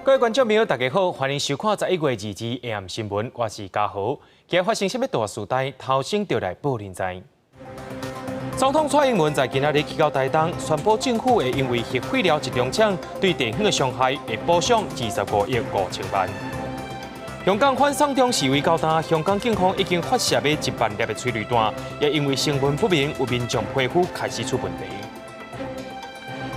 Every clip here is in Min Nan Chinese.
各位觀眾朋友，大家好，歡迎收看11月22下暗新聞，我是嘉豪。今日發生啥物大事代，頭先就來報恁知。總統蔡英文在今仔日去到台東，宣布政府會因為核廢料集中廠對地方的傷害，會補償25億5千萬。香港反送中示威到今，香港警方已經發射欲1萬粒的催淚彈，也因為新聞不明，有民眾皮膚開始出問題。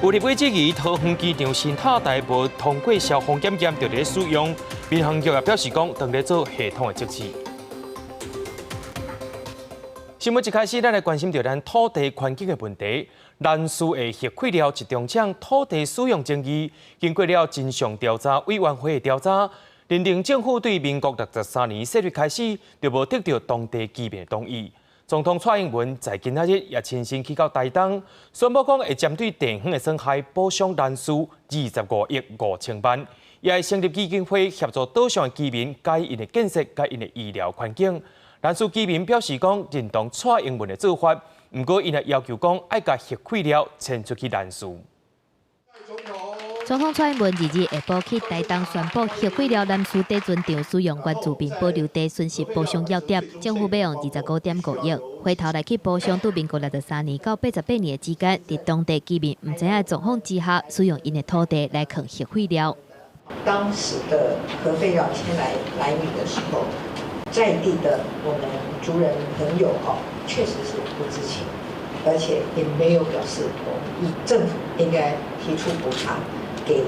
有立委質疑桃園機場新塔台無通過消防檢驗就佇咧使用，民航局也表示講，正佇咧做系統的測試。新聞一開始，咱來關心著咱土地環境的問題。蘭嶼的核廢料集中廠土地使用爭議，經過了真相調查委員會的調查，認定政府對民國63年設立開始，就無得著當地居民的同意。總統蔡英文在今仔日也親身去到台東，宣布講會針對地方的損害補償蘭嶼25億5千萬，也會成立基金會協助島上的居民改𪜶的建設、改𪜶的醫療環境。蘭嶼居民表示講認同蔡英文的做法，毋過𪜶也要求講愛共核廢料遷出去蘭嶼。總統蔡英文2日下晡去台東宣布核廢料蘭嶼貯存場使用原住民保留地損失補償要點，政府欲用25.5億，回頭來去補償對民國63年到88年的之間，佇當地居民毋知影的狀況之下，使用𪜶的土地來囥核廢料。當時的核廢料遷來蘭嶼的時候，在地的我們族人朋友哦，確實是不知情，而且也沒有表示同意。政府應該提出補償給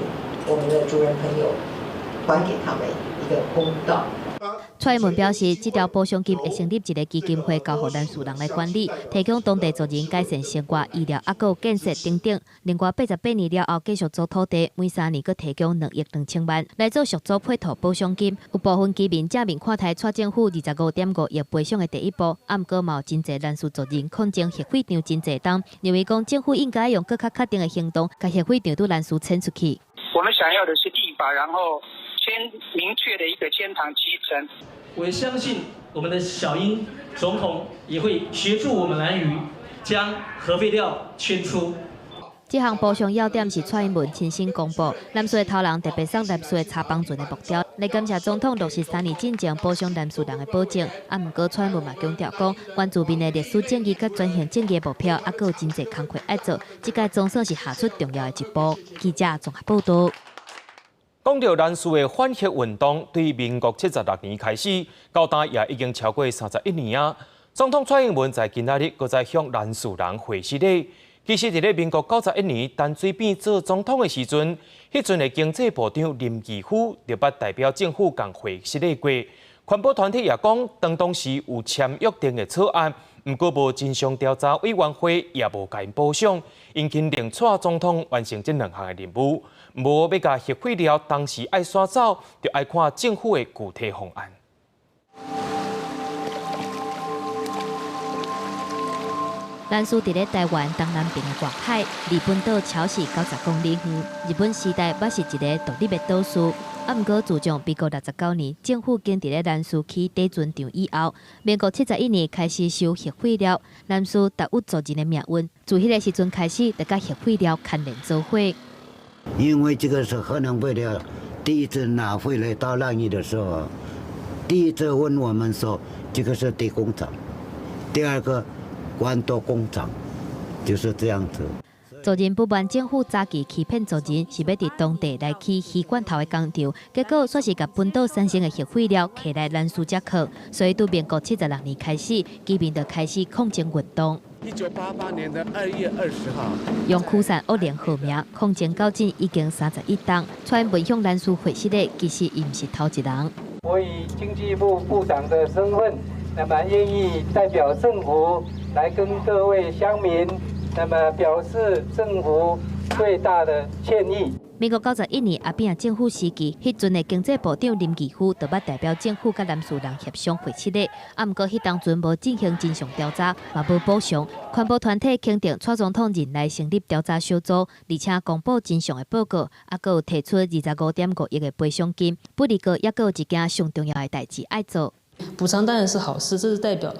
我們的族人朋友，還給他們一個公道。蔡英文表示，這條補償金會成立一个基金會，交予蘭嶼人來管理，提供當地族人改善生活、醫療、抑閣有建設等等。另外，88年了後，繼續租土地，每3年閣提供2億2千萬來做續租配套補償金。有部分居民正面看待蔡政府25.5億賠償的第一步，啊，毋過嘛有真濟蘭嶼族人抗爭核廢場真濟冬，認為講政府應該用閣較確定的行動，共核廢場對蘭嶼遷出去。我們想要的是立法，然後先明確的一個監察機制。我相信我們的小英總統也會協助我們蘭嶼將核廢料遷出。這項補償要點是蔡英文親身公布，蘭嶼的頭人特別送蘭嶼的柴房船的木雕，來感謝總統63年進前補償蘭嶼人的保證。啊，毋過蔡英文嘛強調講，原住民的歷史正義佮轉型正義的目標，猶閣有真濟工課愛做，這屆總算是踏出重要的一步。記者綜合報道。講著蘭嶼的反核運動，對民國76年開始，到今也已經超過31年啊。總統蔡英文在今仔日閣再向蘭嶼人回施禮。其實，佇咧民國91年，陳水扁做總統的時陣，彼陣的經濟部長林毅夫就捌代表政府共會失禮過。環保團體也講，當時有簽約定的草案，毋過無真相調查委員會也無共𪜶補償，𪜶肯定蔡總統完成這兩項的任務。無欲共核廢料當時愛徙走，就愛看政府的具體方案。蘭嶼佇咧台灣東南邊的外海，離本島超市90公里遠。日本時代捌是一个獨立的島嶼，啊，毋過自從民國69年政府經佇咧蘭嶼起貯存場以後，民國71年開始收核廢料，蘭嶼達有族人的命運，自彼个時陣開始，就佮核廢料牽連做伙。因為這個是核能廢料，第一次拿回來到蘭嶼的時候，第一次問我們說，這個是地工廠，第二個。關渡工廠就是這樣子。族人不滿政府早期欺騙族人，是欲佇當地來起魚罐頭的工廠，結果煞是共本島產生的核廢料提來蘭嶼遮囥，所以對民國76年開始，居民就開始抗爭運動。1988年的2月20號，用驅散惡靈號名抗爭到今已經31冬。蔡英文向蘭嶼回失的，其實伊毋是頭一人。我以經濟部部長的身份，那麼願意代表政府來跟各位鄉民，那麼表示政府最大的歉意。民國91年阿扁政府時期，彼陣的經濟部長林毅夫就捌代表政府佮蘭嶼人協商會失禮，啊，毋過彼當陣無進行真相調查，嘛無補償。環保團體肯定蔡總統任內成立調查小組，而且公布真相的報告，猶閣有提出25.5億的賠償金。不過，猶閣有一件上重要的代誌愛做。補償當然是好事，這是代表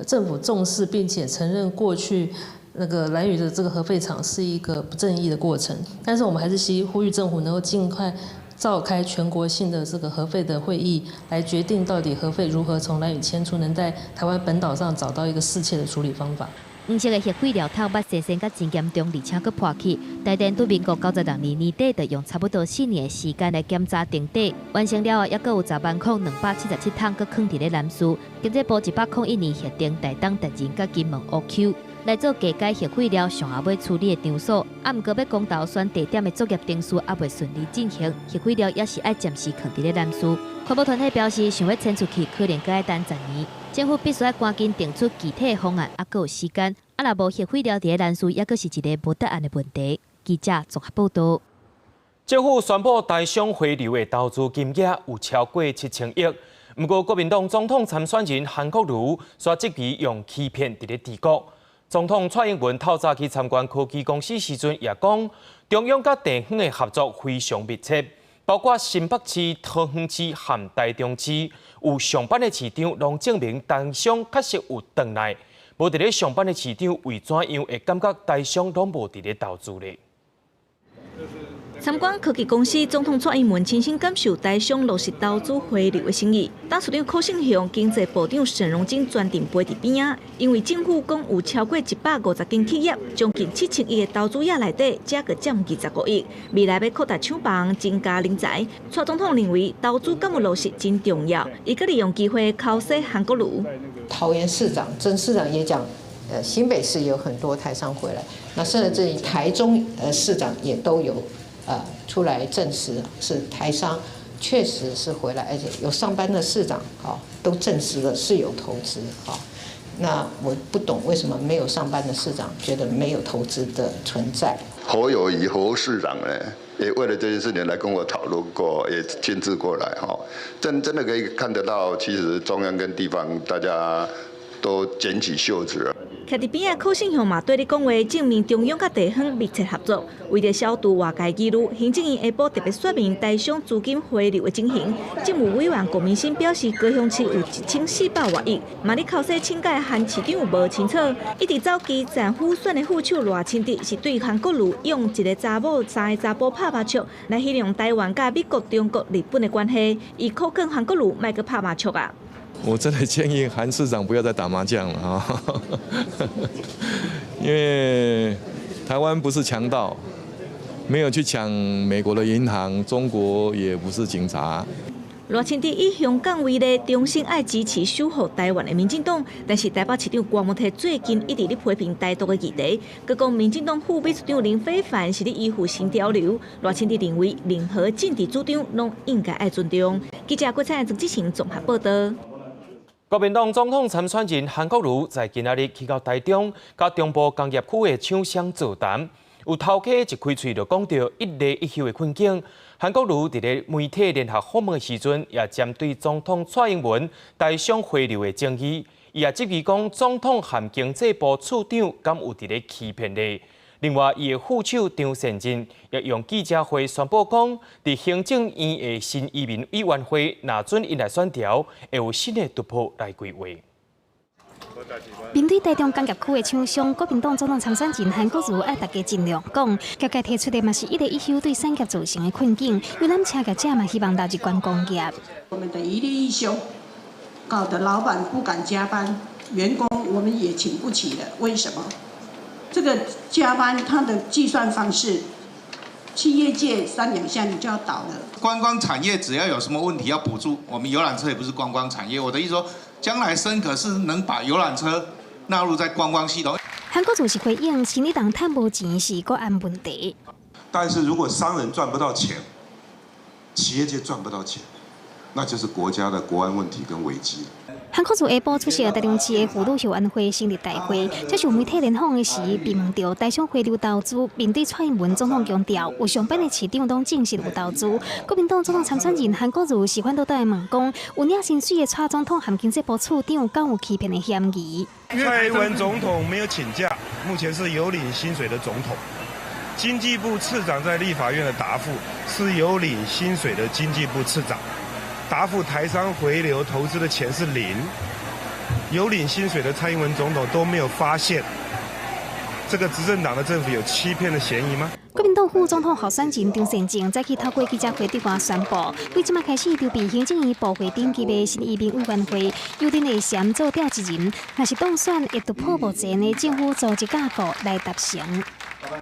政府重視並且承認過去那個蘭嶼的這個核廢廠是一個不正義的過程。但是我們還是希呼籲政府能夠盡快召開全國性的這個核廢的會議，來決定到底核廢如何從蘭嶼遷出，能在台灣本島上找到一個適切的處理方法。黃色的核廢料桶捌生生甲真嚴重，而且閣破去。台電對民國96年年底，就用差不多4年的時間來檢查定底，完成了後，猶閣有100,277桶閣囥佇咧南勢。經濟部101年核定台東、達仁佮金門烏丘來做加解核廢料上後尾處理的場所。啊，毋過欲公投選地點的作業程序猶未順利進行，核廢料也是愛暫時囥佇咧南勢。環保團體表示，想欲遷出去，可能閣愛等10年。政府必須愛趕緊定出具體的方案，猶閣有時間。啊，若無核廢料佇咧南勢，猶閣是一个無答案的問題。記者綜合報道。政府宣布台商回流的投資金額有超過7000億。毋過國民黨總統參選人韓國瑜煞質疑用欺騙佇咧治國。總統蔡英文透早去參觀科技公司時陣，也講中央佮地方的合作非常密切，包括新北市、桃園市和台中市有上班的市長，攏證明台商確實有轉來。無佇咧上班的市長，為怎樣會感覺台商攏無佇咧投資咧？參觀科技公司，總統蔡英文親身感受台商落實投資回流的誠意。董事長柯信雄、經濟部長沈榮津專程陪佇邊仔，因為政府講有超過150間企業，將近7000億的投資額內底，才閣佔25億。未來欲擴大廠房，增加人才。蔡總統認為投資敢有落實真重要，伊閣利用機會剾洗韓國瑜。桃園市長曾市長也講，新北市有很多台商回來，那甚至於台中市長也都有。出來證實是台商確實是回來，而且有上班的市長，都證實了是有投資，那我不懂為什麼沒有上班的市長覺得沒有投資的存在。侯友宜侯市長呢，也為了這件事情來跟我討論過，也親自過來，哈，真真的可以看得到，其實中央跟地方大家都捲起袖子了。徛佇邊仔柯信雄嘛綴咧講話，證明中央佮地方密切合作，為著消除外界疑慮，行政院下晡特別說明台商資金回流的情形。政務委員郭明欣表示，高雄市有1400外億，嘛咧剾洗請教韓市長無清楚，一直走基層輔選的副手賴清德是對韓國瑜用一個查某三個查埔拍麻將來形容台灣佮美國、中國、日本的關係，伊苦勸韓國瑜莫閣拍麻將啊。我真的建議韓市長不要再打麻將了啊，因為台灣不是強盜，沒有去搶美國的銀行，中國也不是警察。賴清德以香港為例，衷心愛支持守護台灣的民進黨，但是台北市長郭文泰最近一直咧批評台獨的議題，閣講民進黨副秘書長林飛帆是咧依附新潮流。賴清德認為，任何政治主張攏應該愛尊重。記者郭彩曾志成綜合報道。國民黨總統參選人韓國瑜在今仔日去到台中，佮中部工業區的廠商座談，有頭家一開喙就講著一例一休的困境。韓國瑜佇咧媒體聯合訪問的時陣，也針對總統蔡英文台商回流的爭議，伊也質疑講總統和經濟部次長敢有佇咧欺騙咧。另外，伊的副手張善政也用記者會宣布講，佇行政院的新移民委員會，若准𪜶來選調，會有新的突破來規劃。面對台中工業區的廠商，國民黨總統參選人韓國瑜愛大家盡量講，業界提出的嘛是一例一休對產業造成的困境，遊覽車業者嘛希望納入觀光業。我們的一例一休，搞得老闆不敢加班，員工我們也請不起了。為什麼？這個加班它的計算方式，企業界三兩下你就要倒了。觀光產業只要有什麼問題要補助，我們遊覽車也不是觀光產業。我的意思說，將來深可是能把遊覽車納入在觀光系統。韓國瑜是回應，生理人趁無錢是國安問題。但是如果商人賺不到錢，企業界賺不到錢，那就是國家的國安問題跟危機。韓國瑜下晡出席台中市的婦女後援會成立大會，接受媒體聯訪的時，被問著台商回流投資，面對蔡英文總統強調，有上班的市長攏證實有投資。國民黨總統參選人韓國瑜是反倒來問講，有領薪水的蔡總統和經濟部次長敢有欺騙的嫌疑？蔡英文總統沒有請假，目前是有領薪水的總統。經濟部次長在立法院的答覆是有領薪水的經濟部次長。答覆台商回流投資的錢是零，有領薪水的蔡英文總統都沒有發現這個執政黨的政府有欺騙的嫌疑嗎？國民黨副總統候選人張善政早起透過記者會對外宣布，對這擺開始籌備行政院部會頂級的新移民委員會，由林慧嫻做召集人，若是當選，會突破目前的政府組織架構來達成。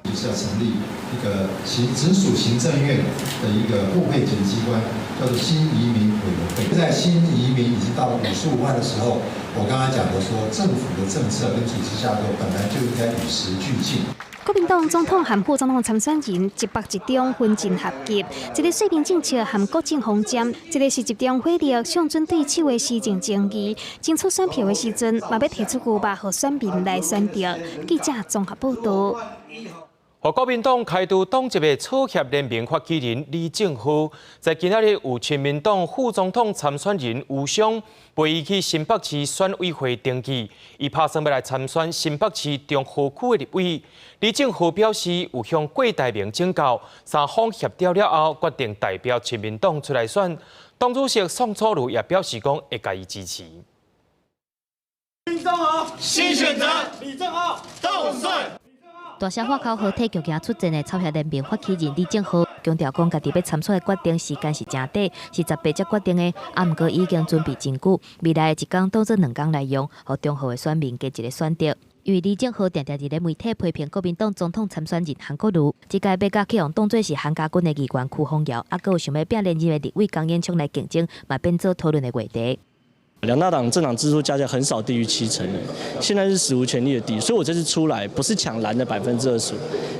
就是要成立一個行直屬行政院的一個部會級機關，叫做新移民委員會。在新移民已經到了55萬的時候，我剛剛講的說，政府的政策跟組織架構本來就應該與時俱進。國民黨總統和副總統參選人一北一中分進合擊，一个稅民政策和國政方針，一个是集中火力上準對手的施政爭議。爭取選票的時陣，嘛欲提出牛肉予選民來選擇。記者綜合報道。予國民黨開除黨籍的草協聯盟發起人李正皓，在今仔日有親民黨副總統參選人吳雙陪伊去新北市選委會登記，伊拍算欲來參選新北市中和區的立委。李正皓表示，有向郭台銘請教，三方協調了後，決定代表親民黨出來選。黨主席宋楚瑜也表示講會共伊支持。中和新選擇，李正皓當選。大聲喊口號替強行出戰的草協聯盟發起人李正皓強調講，家己欲參選的決定時間是誠短，是18才決定的。啊，毋過已經準備真久，未來的一工當做兩工來用，予中和的選民加一个選擇。因為李正皓定定佇咧媒體批評國民黨總統參選人韓國瑜，這屆欲佮去予當做是韓家軍的議員邱烽堯，啊，閣有想欲拚連任的立委江永昌來競爭，嘛變做討論的話題。兩大黨政黨支出加起來很少低於70%，現在是史無前例的低，所以我這次出來不是搶藍的25%，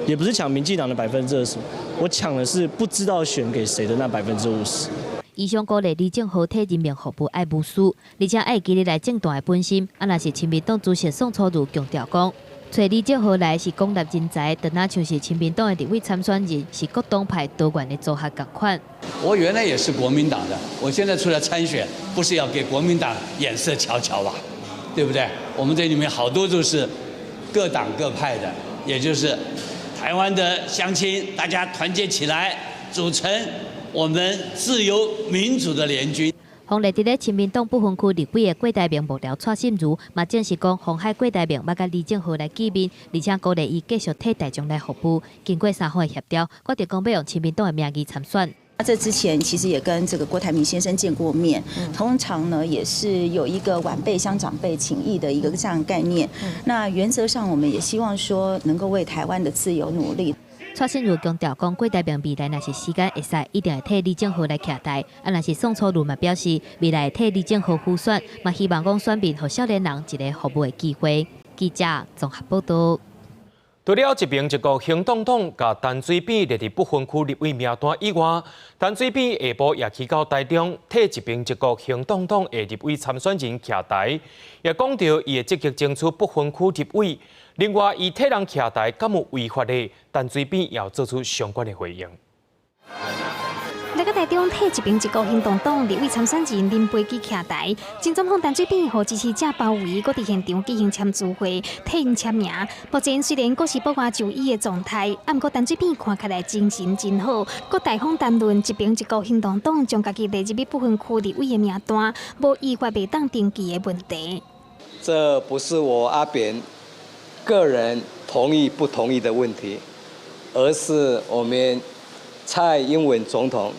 也不是搶民進黨的25%，我搶的是不知道選給誰的那50%。伊想鼓勵李正皓替人民服務愛無私，而且愛記得來政壇的本心。啊，若是親民黨主席宋楚瑜強調講，揣李正皓來是廣納人才，就若像是親民黨的立委參選人，是各黨派多元的組合仝款。我原來也是國民黨的，我現在出來參選，不是要給國民黨臉色瞧瞧吧，對不對？我們這裡面好多都是各黨各派的，也就是台灣的鄉親，大家團結起來，組成我們自由民主的聯軍。予列佇咧親民黨不分區立委的郭台銘幕僚蔡心如嘛證實講，鴻海郭台銘捌佮李正皓來見面，而且鼓勵伊繼續替大眾來服務。經過三方的協調，決定講欲用親民黨的名義參選。這之前其實也跟這個郭台銘先生見過面，通常呢也是有一個晚輩向長輩請益的一個這樣概念。那原則上，我們也希望說能夠為台灣的自由努力。蔡心如強調講，郭台銘未來若是時間會使，一定會替李正皓來徛台。啊，若是宋楚瑜嘛表示，未來會替李正皓輔選，嘛希望講選民予少年人一个服務的機會。記者綜合報道。除了一邊一國行動黨共陳水扁列入不分區立委名單以外，陳水扁下晡也去到台中替一邊一國行動黨的立委參選人徛台，也講著伊會積極爭取不分區立委。另外，伊替人徛台敢有違法的，陳水扁也有做出相關的回應。來到台中替一邊一國行動黨立委參選人林培基徛台，前總統陳水扁予支持者包圍，閣佇現場舉行簽署會，替𪜶簽名。目前雖然閣是保外就醫的狀態，啊，毋過陳水扁看起來精神真好，閣大方談論一邊一國行動黨將家己列入去不分區立委的名單，無依法袂當登記的問題。這不是我阿扁個人同意不同意的問題，而是我們蔡英文總統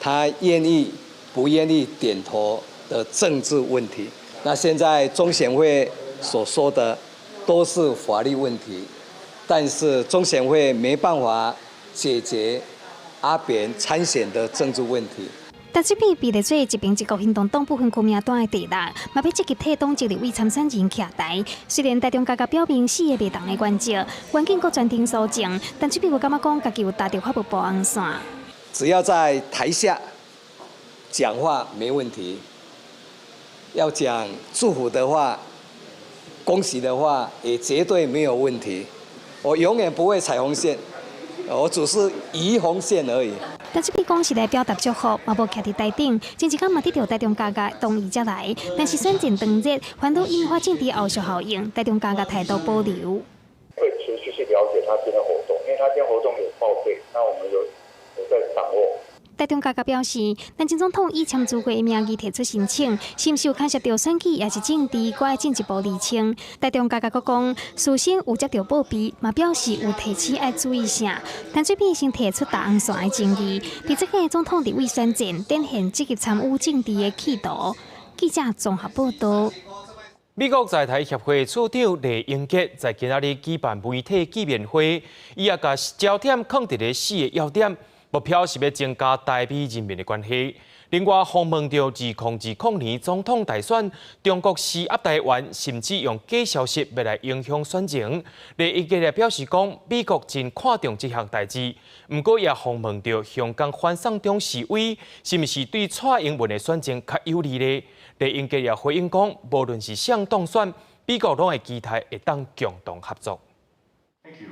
他願意不願意點頭的政治問題。那現在中選會所說的都是法律問題，但是中選會沒辦法解決阿扁參選的政治問題。陳水扁被列做一邊一國行動黨不分區名單的第六，嘛欲積極替黨籍立委參選人徛台。雖然台中加加表明四个袂動的原則，環境閣全程搜證，陳水扁有感覺講家己有踏著法務部紅線。只要在台下講話沒問題，要講祝福的話、恭喜的話，也絕對沒有問題。我永遠不會踩紅線，我只是移紅線而已。陳水扁講是來表達祝福，嘛無徛佇台頂，前一工嘛得著台中嘉嘉同意才來。但是選戰當日，反倒引發政治後續效應，台中嘉嘉態度保留。會持續去了解他今天活動，因為他今天活動有報備，那我們有在掌握。台中加加表示，陳前總統以簽注會的名義提出申請，是毋是有牽涉著選舉抑是政治，閣愛進一步釐清。台中加加閣講，事先有接著報備，嘛表示有提醒愛注意啥。陳水扁先提出導紅線的爭議，佇這屆總統立委選戰，展現積極參與政治的企圖。記者綜合報導。美國在台協會處長酈英傑在今仔日舉辦媒體見面會，伊也共焦點囥佇咧四個要點，目標是欲增加台美人民的關係。另外，訪問著2020年總統大選，中國施壓台灣，甚至用假消息欲來影響選情。酈英傑也表示講，美國真看重這項代誌。毋過也訪問著香港反送中示威，是毋是對蔡英文的選情較有利呢？酈英傑也回應講，無論是誰當選，美國攏會期待會當共同合作。 Thank you.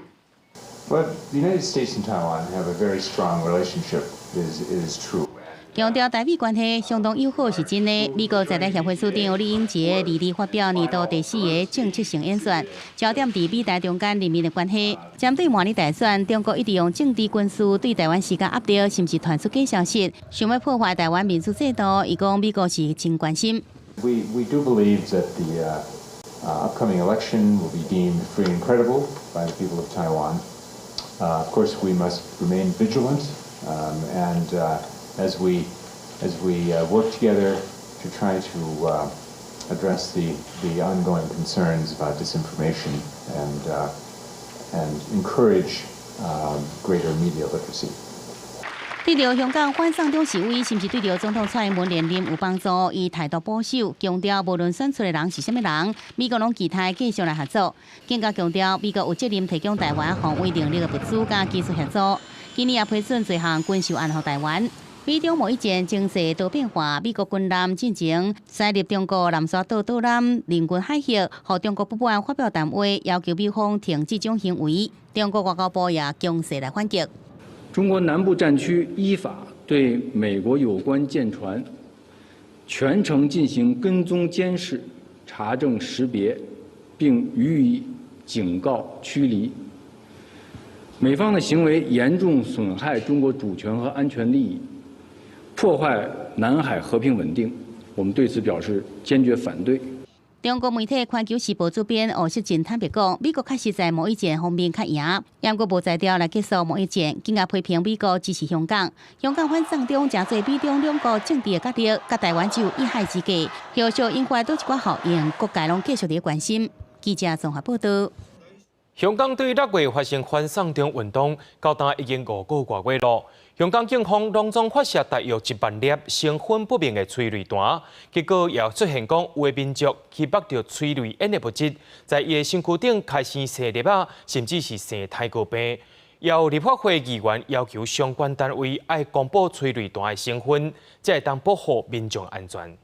Well, the United States and Taiwan have a very strong relationship. Is true. 強調台美關係相當友好是真的。美國在台協會處長酈英傑二日發表年度第四個政策性演說，焦點佇美台中間人民的關係。針對明年大選，中國一直用政治軍事對台灣施加壓力，甚至傳出假消息，想欲破壞台灣民主制度。伊講美國是真關心。 We do believe that the upcoming election will be deemed free and credible by the people of Taiwan. Of course, we must remain vigilant, and as we work together to try to address the ongoing concerns about disinformation and encourage greater media literacy. 對著香港反送中示威，是毋是對著總統蔡英文連任有幫助？伊態度保守，強調無論選出的人是啥物人，美國攏期待繼續來合作。更加強調美國有責任提供台灣防衛能力的物資佮技術協助。今年也批准濟項軍售案予台灣。美中貿易戰情勢多變化，美國軍艦進前駛入中國南沙島島南鄰近海域，予中國不滿發表談話，要求美方停止這種行為。中國外交部也強勢來反擊。中國南部戰區依法對美國有關艦船全程進行跟蹤監視、查證識別，並予以警告驅離。美方的行為嚴重損害中國主權和安全利益，破壞南海和平穩定，我們對此表示堅決反對。中國媒體《環球時報》主編吳錫進坦白講，美國確實在貿易戰方面較贏，毋過無才調來結束貿易戰，更加批評美國支持香港。香港反送中成做美中兩國政治的角力，佮台灣只有一海之隔，後續引發佗一寡效應，各界攏繼續佇關心。記者綜合報導。香港對6月發生反送中運動，到今已經5個外月囉。香港警方攏總發射大約1萬粒成分不明的催淚彈，結果也出現講有的民眾吸入著催淚煙的物質，在伊的身軀頂開生生粒仔，甚至是生苔膏病。也有立法會議員要求相關單位愛公布催淚彈的成分，才會當保護民眾安全。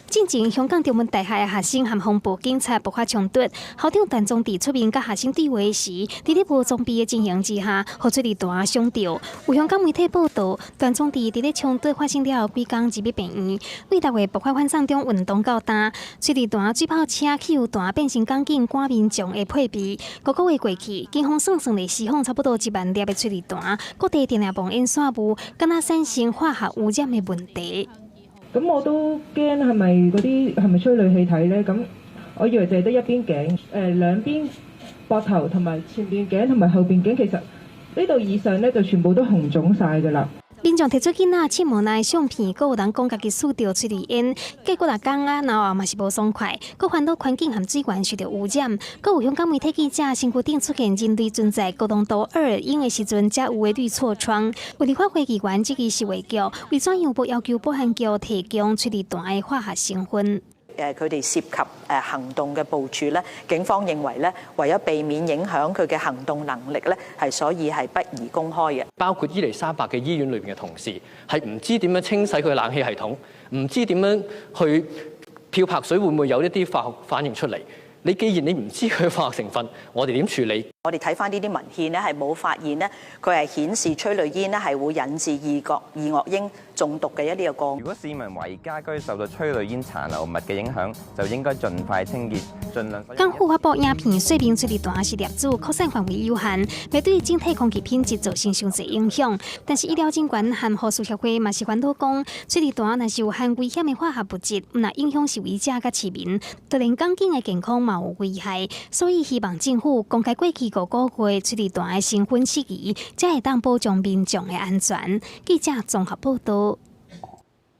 進前，香港中文大學的學生和防暴警察爆發衝突，校長陳宗智出面佮學生對話時，佇咧無裝備的情形之下，予催淚彈傷著。有香港媒體報導，陳宗智佇咧衝突發生了後幾工入去病院，對6月爆發反送中運動到今，催淚彈、水炮車、汽油彈變成港警趕民眾的配備。5個月過去，警方算算咧施放差不多1萬粒的催淚彈，各地定定冒煙散霧，敢若產生化學污染的問題。咁我都驚係咪嗰啲係咪催淚氣體咧？咁我以為淨係得一邊頸，兩邊膊頭同埋前邊頸同埋後邊頸，其實呢度以上咧就全部都紅腫晒㗎啦。民眾提出囡仔試無奈相片，閣有人講家己嗅著催淚煙，過幾若工啊，然後嘛是無爽快，閣煩惱環境和水源受著污染。閣有香港媒體記者身軀頂出現人類存在高濃度二莖的時陣，才有的綠痤瘡。有立法會議員質疑食衛局，為怎樣無要求保安局提供催淚彈的化學成分？佢哋涉及行動嘅部署咧，警方認為咧，為咗避免影響佢嘅行動能力咧，係所以係不宜公開嘅。包括伊利沙伯嘅醫院裏邊嘅同事，係唔知點樣清洗佢嘅冷氣系統，唔知點樣去漂白水會唔會有一啲化學反應出嚟？你既然你唔知佢化學成分，我哋點處理？我哋睇翻呢啲文獻咧，係冇發現咧，佢係顯示催淚煙咧係會引致二噁英中毒嘅一啲嘅個案。如果市民懷疑家居受到催淚煙殘留物嘅影響，就應該盡快清潔，盡量。港府發布影片說明催淚彈是粒子擴散範圍有限，袂對整體空氣品質造成傷濟影響。但是醫療人員和護士協會嘛是煩惱講，催淚彈若是有含危險的化學物質，毋但影響示威者佮市民，就連港警的健康嘛有危害。所以希望政府公開過去5個月催淚彈的成分試劑，才會當保障民眾的安全。記者綜合報導。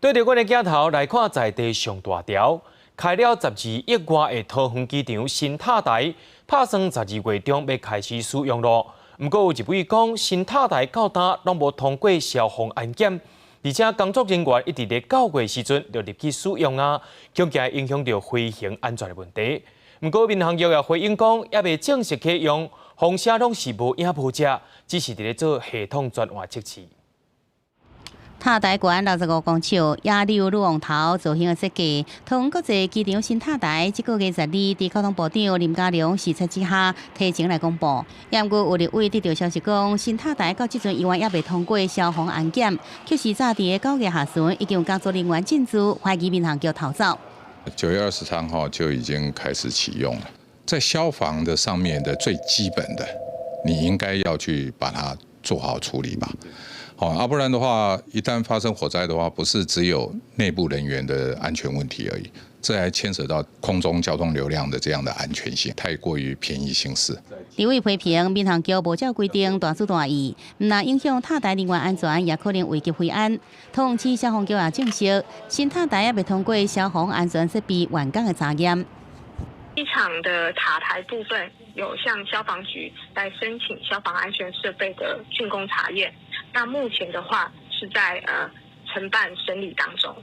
對著阮的鏡頭來看，在地上大條，開了12億外的桃園機場新塔台，拍算12月中欲開始使用囉。毋過有一位講，新塔台到今攏無通過消防安檢，而且工作人員一直佇9月時陣就入去使用啊，恐驚影響著飛行安全的問題。毋過民航局也回應講，猶未正式啟用，風聲攏是無影無跡，只是佇咧做系統轉換測試。塔台懸65公尺，野柳女王頭造型的設計，桃園國際機場新塔台，這個月12佇交通部長林佳龍視察之下，提前來公布。毋過有立委得著消息講，新塔台到這陣猶原猶未通過消防安檢，卻是早佇9月下旬已經有工作人員進駐，懷疑民航局逃走。 9月23號就已經開始啟用了，在消防的上面的最基本的，你應該要去把它做好處理吧。好，啊，不然的話，一旦發生火災的話，不是只有內部人員的安全問題而已，這還牽扯到空中交通流量的這樣的安全性，太過於便宜行事。立委批評民航局無照規定大主大意，毋但影響塔台人員安全，也可能危及飛安。桃園市消防局也證實，新塔台猶未通過消防安全設備完工的查驗。機場的塔台部分有向消防局來申請消防安全設備的竣工查驗，那目前的話是在承辦審理當中。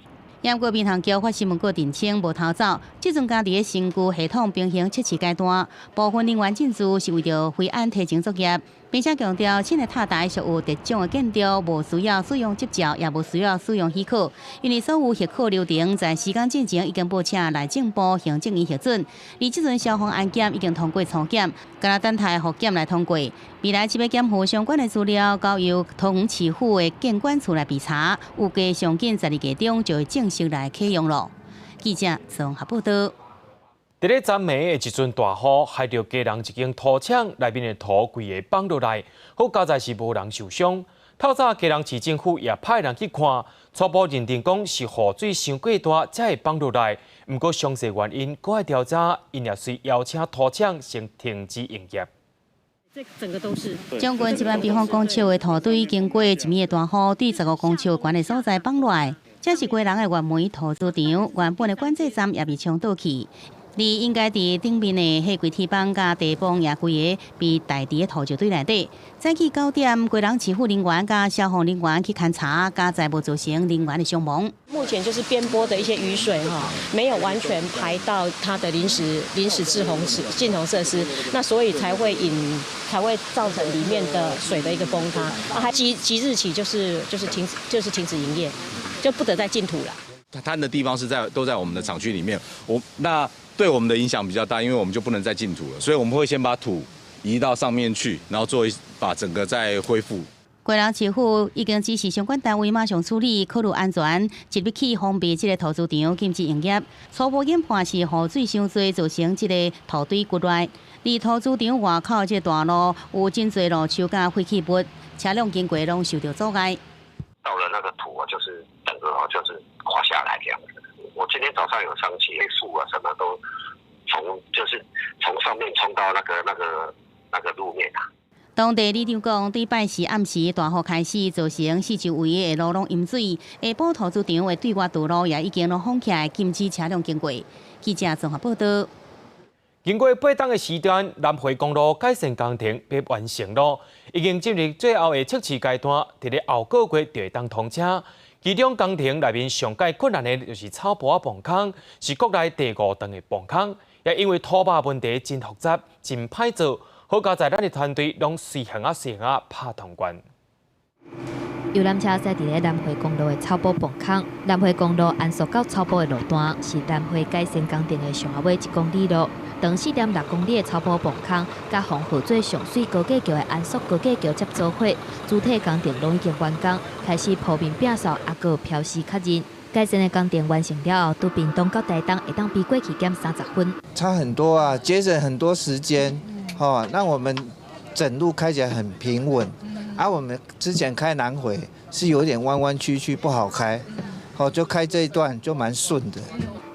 毋過民航局發新聞稿澄清無偷走，這陣家佇咧新舊系統平衡測試階段，部分人員進駐是為著飛安提前作業，並且強調新的塔台屬有特種的建築，無需要使用執照，也無需要使用許可，因為所有核可流程在時間進前已經報請內政部行政院核准，而這陣消防安檢已經通過初檢，干焦等待複檢來通過。未來這欲檢附相關的資料，交由桃園市府的建管處來備查，預計上緊12月中就會正式來啟用囉。記者綜合報導。佇咧昨暝的一陣大雨，害著基隆一間土廠內面的土規个崩落來，好佳哉是無人受傷。透早基隆市政府也派人去看，初步認定講是雨水傷過大才會崩落來。毋過詳細原因閣愛調查，𪜶也隨邀請土廠先停止營業。這整個都是。將近1萬平方公尺的土堆，經過一暝的大雨，對15公尺懸的所在崩落來，這是基隆的月眉土資場，原本的管制站也被沖倒去。而應該佇頂面的貨櫃鐵板佮地磅也規个被帶佇土石堆內底。早起9點，基隆市府人員佮消防人員去勘查，佳哉無造成人員的傷亡。目前就是邊坡的一些雨水哈，沒有完全排到它的臨時滯洪池、滯洪設施，那所以才會造成裡面的水的一個崩塌。啊，即日起就是停止營業，就不得再進土了。它坍的地方是在都在我們的廠區裡面，我那對我們的影響比較大，因為我們就不能再進土了，所以我們會先把土移到上面去，然後做一把整個再恢復。基隆市府已經指示相關單位馬上處理，考慮安全，即日起封閉這個土資場，禁止營業。初步研判是雨水傷濟造成這個土堆滾來。離土資場外口這個大路有真濟路樹佮廢棄物，車輛經過攏受著阻礙。到了那個土啊，就是整個就是垮下來這樣子。我今天早上有上去，樹啊什麼都從就是從上面衝到那個路面啊。當地里長講，對拜四暗時大雨開始，造成四周圍的路攏淹水，下晡土資場的對外道路也已經攏封起來，禁止車輛經過。記者綜合報導。經過8冬的時間，南迴公路改善工程欲完成囉，已經進入最後的測試階段，佇咧後個月就會當通車。其中工程內面上蓋困難的就是草埔仔磅空，是國內第五長的磅空，也因為土壙問題真複雜、真歹做，好佳哉咱的團隊攏隨行仔隨行仔拍通關。遊覽車駛佇咧南迴公路的草埔泵空，南迴公路安朔到草埔的路段是南迴改善工程的上後尾1公里路。長4.6公里的草埔泵空，佮黃河做上媠高架橋的安朔高架橋接做伙，主體工程攏已經完工，開始鋪面摒掃，抑閣標示確認。改善的工程完成了後，對屏東到台東會當比過去減30分。差很多啊，節省很多時間，吼，讓我們整路開起來很平穩。啊，我們之前開南迴是有點彎彎曲曲，不好開，好就開這一段就蠻順的。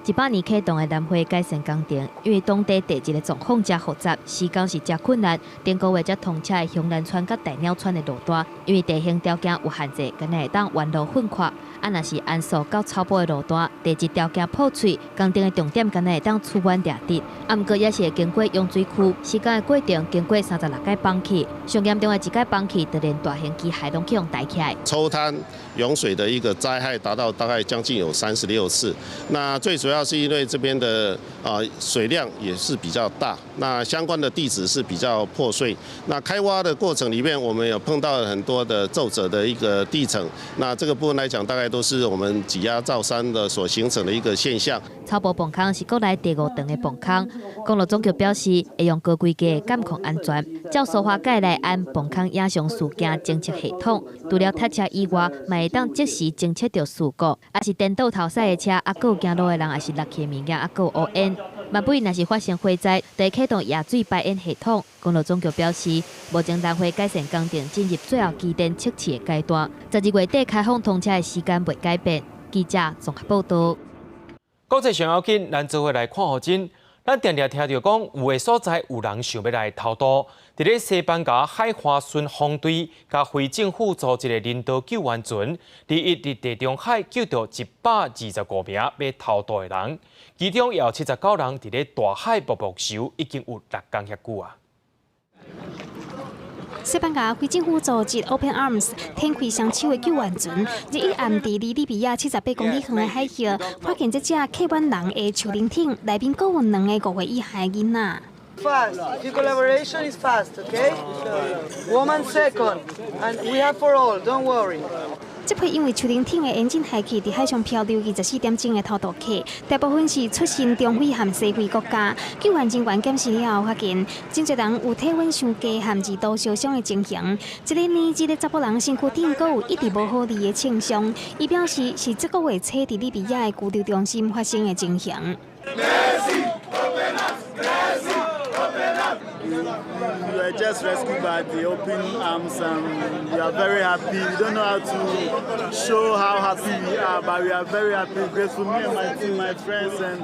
100年啟動的南迴改善工程，因為當地地質的狀況誠複雜，施工是誠困難。頂個月才通車的香蘭村佮大鳥村的路段，因為地形條件有限制，敢若會當沿路分闊。啊，若是安朔到草埔的路段，地質條件破碎，工程的重點敢若會當出彎掠直。啊，毋過也是會經過湧水區，施工的過程經過36擺崩起，上嚴重的一擺崩起，就連大型機械攏去予抬起來。抽灘湧水的一個災害達到大概將近有36次，那最主要是因為這邊的啊水量也是比較大，那相關的地質是比較破碎。那開挖的過程裡面，我們有碰到很多的皺褶的一個地層，那這個部分來講，大概都是我們擠壓造山的所形成的一個現象。草埔泵空是國內第五長的泵空，公路總局表示會用高規格的監控安全，照蘇花改來安泵空影像事件偵測系統，除了塞車以外，嘛會當即時偵測著事故，抑是顛倒頭駛的車，抑閣有行路的人，抑是落去的物件，抑閣有烏煙。萬不若是發生火災，就會啟動野水排煙系統。公路總局表示，目前南迴改善工程進入最後機電測試的階段，12月底開放通車的時間未改變。記者綜合報道。國際上要緊，咱做伙來看予真。咱定定聽著講，有的所在有人想欲來偷渡，佇咧西班牙海華巡防隊佮菲政府組織的人道救援船，禮一佇地中海救著125名欲偷渡的人，其中也有79人佇咧大海默默泅，已經有6工遐久啊。西班牙菲政府組織 Open Arms 展開雙手的救援船，日一暗佇離利比亞78公里遠的海域，發現這隻客滿人的樹靈艇，內面閣有兩個5歲以下的囡仔。 Fast, your collaboration is fast, okay? Woman second, and we have for all. Don't worry. 這批因為樹靈艇的引擎害去，佇海上漂流24點鐘的偷渡客，大部分是出身中非和西非國家。救援人員檢視了後，發現真濟人有體溫傷低和二度燒傷的情形。這个年紀的查埔人身軀頂閣有一直無好癒的創傷。伊表示是這個月初佇利比亞的拘留中心發生的情形。 We were just rescued by the Open Arms and we are very happy. We don't know how to show how happy we are, but we are very happy, grateful. Me and my team, my friends and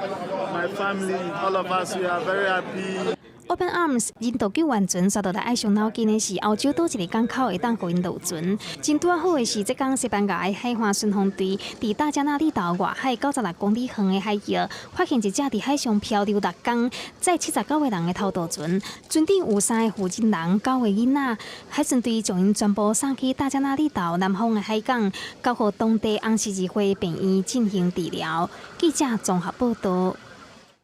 my family, all of us, we are very happy. Open Arms 人道救援船煞落來愛傷腦筋的是歐洲佗一个港口會當予𪜶落船。真拄仔好的是，這工西班牙的海岸巡防隊佇大加那利島外海96公里遠的海域，發現一隻佇海上漂流6工、載79個人的偷渡船，船頂有三个負責人、九个囡仔。海巡隊將𪜶全部送去大加那利島南方的海港，交予當地紅十字會病院進行治療。記者綜合報道。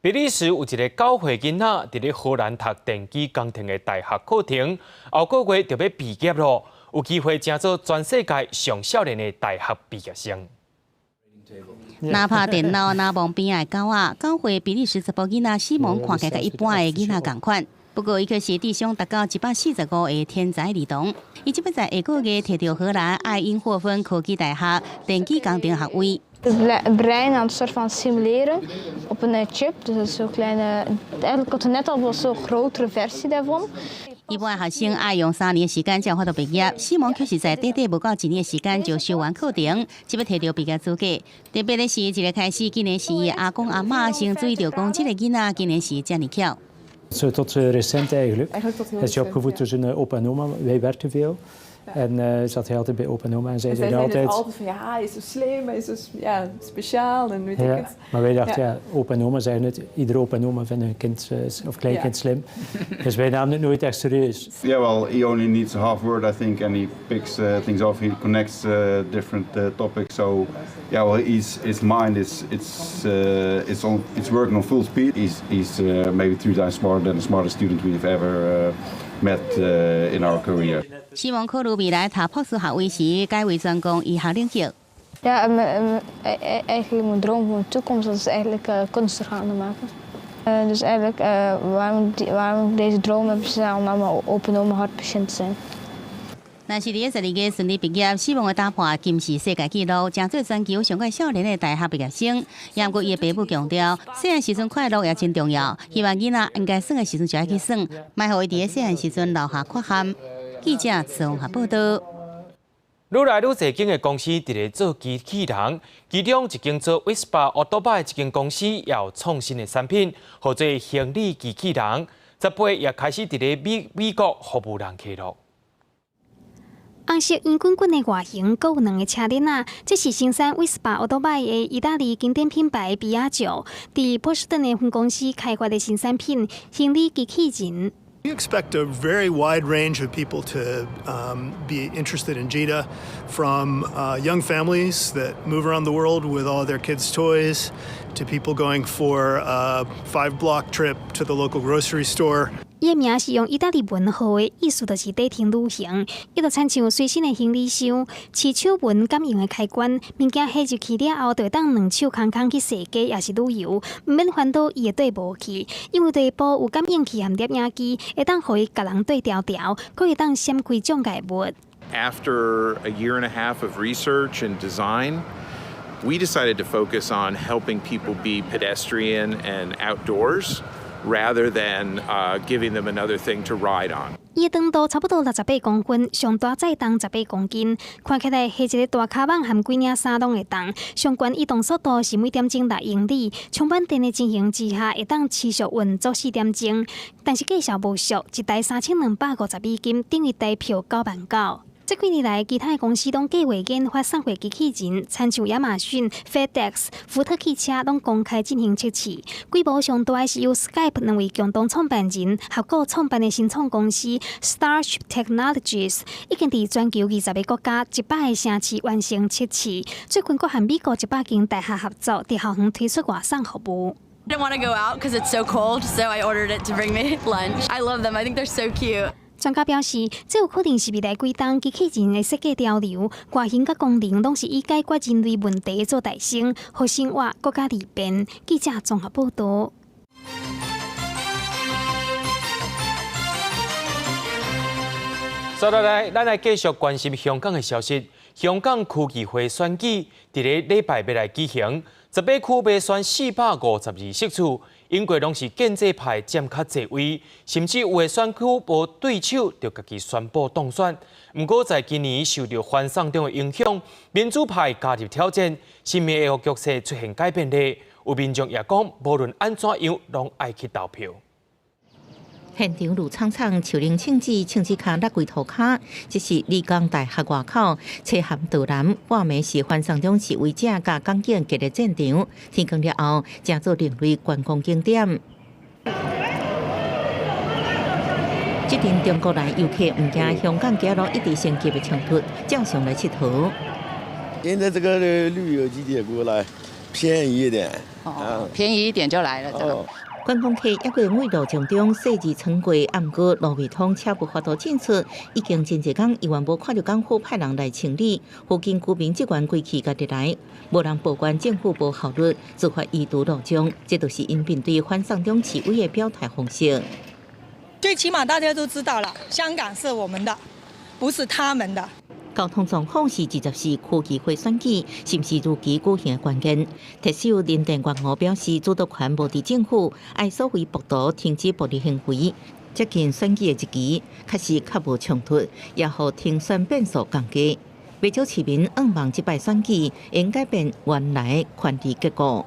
比利時有一个9歲囡仔，佇咧荷蘭讀電機工程的大學課程，後個月就欲畢業囉，有機會成做全世界上少年的大學畢業生。若拍電腦，若望邊仔的狗仔，9歲比利時查埔囡仔西蒙看起來佮一般的囡仔仝款。不過，伊卻是智商達到145的天才兒童。伊這擺在下個月提著荷蘭愛因霍芬科技大學電機工程學位。 Het brein aan het soort van simuleren op een chip. Dus dat is zo'n kleine, eigenlijk had net al wel zo'n grotere versie daarvan. 一般學生愛用3年的時間才有法度畢業，西蒙卻是在短短無夠一年的時間就修完課程，這擺提著畢業資格。特別的是，一个開始，竟然是伊阿公阿嬤先注意著講，這个囡仔竟然是遮爾巧。 Tot recent eigenlijk. Eigenlijk tot heel Hij is recent, opgevoed ja. door zijn opa en oma. Wij werkten veel. En zat hij altijd bij opa en oma en zij En zij zeiden zeiden altijd... altijd van ja, hij is zo slim, hij is zo, ja, speciaal en weet ik Ja, het. Maar wij dachten, ja, opa en oma zeggen het. Iedere opa en oma vinden hun kind of kleinkind slim. Dus wij namen het nooit echt serieus. Yeah, well, he only needs a half word, I think, and he picks things off. He connects different topics. So, yeah, well, his mind is it's working on full speed. He's maybe three times smarter than the smartest student we've ever met in our career. 希望考慮未來讀博士學位時，改為專攻醫學領域。 Ja, eigenlijk mijn droom voor de toekomst, dat is eigenlijk kunst gaan maken. Dus eigenlijk waarom ik deze droom heb, is om naar mijn opa en oma hartpatiënt te zijn. 若是佇12月順利畢業，死亡會打破金氏世界紀錄，成做全球上蓋少年的大學畢業生。也毋過伊的爸母強調，細漢時陣快樂也真重要，希望囡仔應該耍的時陣就愛去耍，莫予伊佇咧細漢時陣留下缺陷。記者綜合報道。愈來愈濟間的公司佇咧做機器人，其中一間做 Vespa 烏多擺的一間公司也有創新的產品，號做行李機器人。18也開始佇咧美國服務人客囉。紅色圓滾滾的外形，閣有兩个車輪仔，這是生產 Vespa 歐多擺的義大利經典品牌比亞迪，佇波士頓的分公司開發的新產品——行李機器人。 We expect a very wide range of people to be interested in Gita, from young families that move around the world with all their kids' toys, to people going for a 5-block trip to the local grocery store. 伊的名是用義大利文號的，意思就是短程旅行。伊就親像隨身的行李箱，飼手紋感應的開關，物件放入去了後，就會當兩手空空去踅街，抑是旅遊，毋免煩惱伊會綴無去，因為內部有感應器和攝影機，會當予伊共人對調調，閣會當閃開障礙物。 After a year and a half of research and design, we decided to focus on helping people be pedestrian and outdoors, rather than giving them another thing to ride on. 伊的長度差不多68公分，上大載重18公斤，看起來攜一個大跤蠓含幾領衫攏會當。上懸移動速度是每點鐘6英里，充滿電的情形之下，會當持續運作4點鐘。但是價數無俗，一台3250美金，等於台票9萬9。這幾年來，其他的公司攏計劃研發送貨機器人，親像亞馬遜、FedEx、福特汽車攏公開進行測試。規模上大的是由 Skype 兩位共同創辦人合股創辦的新創公司 Starship Technologies，已經佇全球20個國家、100個城市完成測試。最近閣和美國100間大學合作，佇校園推出外送服務。 I didn't want to go out because it's so cold, so I ordered it to bring me lunch. I love them. I think they're so cute. 專家表示，這有可能是未來幾冬機器人的設計潮流，外形佮功能攏是以解決人類問題做代先，予生活閣較利便。記者綜合報道。接落來，咱來繼續關心香港的消息。香港區議會選舉佇咧禮拜欲來舉行，18區欲選452席次，英國攏是建制派佔較濟位，甚至有的選區無對手就家己宣布當選。毋過在今年受著反送中的影響，民主派加入挑戰，是毋會予局勢出現改變咧？有民眾也講，無論按怎樣，攏愛去投票。現場綠蒼蒼，樹奶青枝，青枝跤落規塗跤，這是理工大學外口，車涵道南，半暝是反送中示威者佮港警激烈戰場，天光了後，成做另類觀光景點。這陣中國來遊客毋驚香港街路一直升級的衝突，照常來𨑨迌。現在這個旅遊季節過來，便宜一點，哦，便宜一點就來了。哦。觀光客猶閣每路從中細緻穿過，毋過路未通，車無法度進出。已經真濟工，猶原無看著港府派人來清理。附近居民這關規氣家己來，無人抱怨政府無效率，做法移除路障，這就是𪜶面對反送中示威的表態方式。最起碼大家都知道了，香港是我們的，不是他們的。交通狀況是24區議會選舉是毋是如期舉行的關鍵。特首林鄭月娥表示，主導權無佇政府，愛所謂暴徒停止暴力行為。接近選舉的日期，確實較無衝突，也予停選變數降低。不少市民向望這擺選舉會改變原來的權力結構。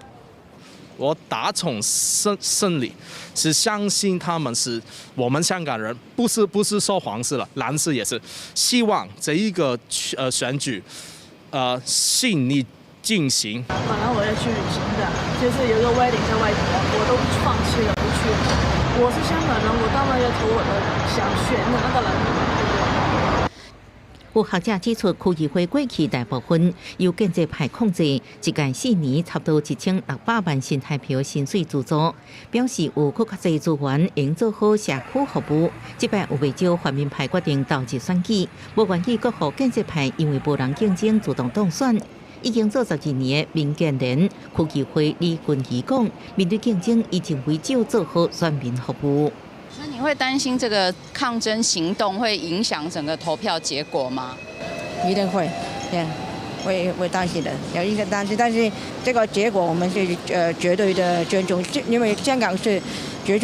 我打從心裡是相信他們是我們香港人，不是說黃絲了，藍絲也是希望這一個選舉順利進行。本來我要去旅行的，就是有個 wedding 在外地，我都放棄了，不去了。我是香港人，我當然要投我的想選的那個人，對不對？有學者指出，區議會過去大部分由建制派控制，一屆4年差不多1600萬新台票薪水資助，表示有閣較濟資源用做好社區服務。這擺有袂少泛民派決定投入選舉，無願意閣予建制派因為無人競爭自動當選。已經做12年的民建聯區議會李君儀講，面對競爭，伊認為只有做好選民服務。所以你會擔心這個抗爭行動會影響整個投票結果嗎？一定會，對，會擔心的，有一個擔心，但是這個結果我們是絕對的尊重，因為香港是尊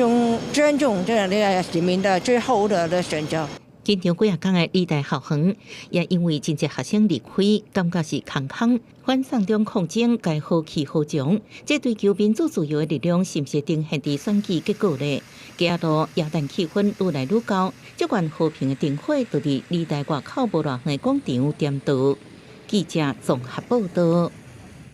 重這個市民的最後的選擇。緊張幾仔工的理大校園，也因為真濟學生離開，感覺是空空。反送中抗爭該何去何從？這追求民主自由的力量，是毋是呈現佇選舉結果呢？街仔路耶誕氣氛愈來愈厚，這款和平的燈火就佇理大外口無偌遠的廣場點著。記者綜合報道。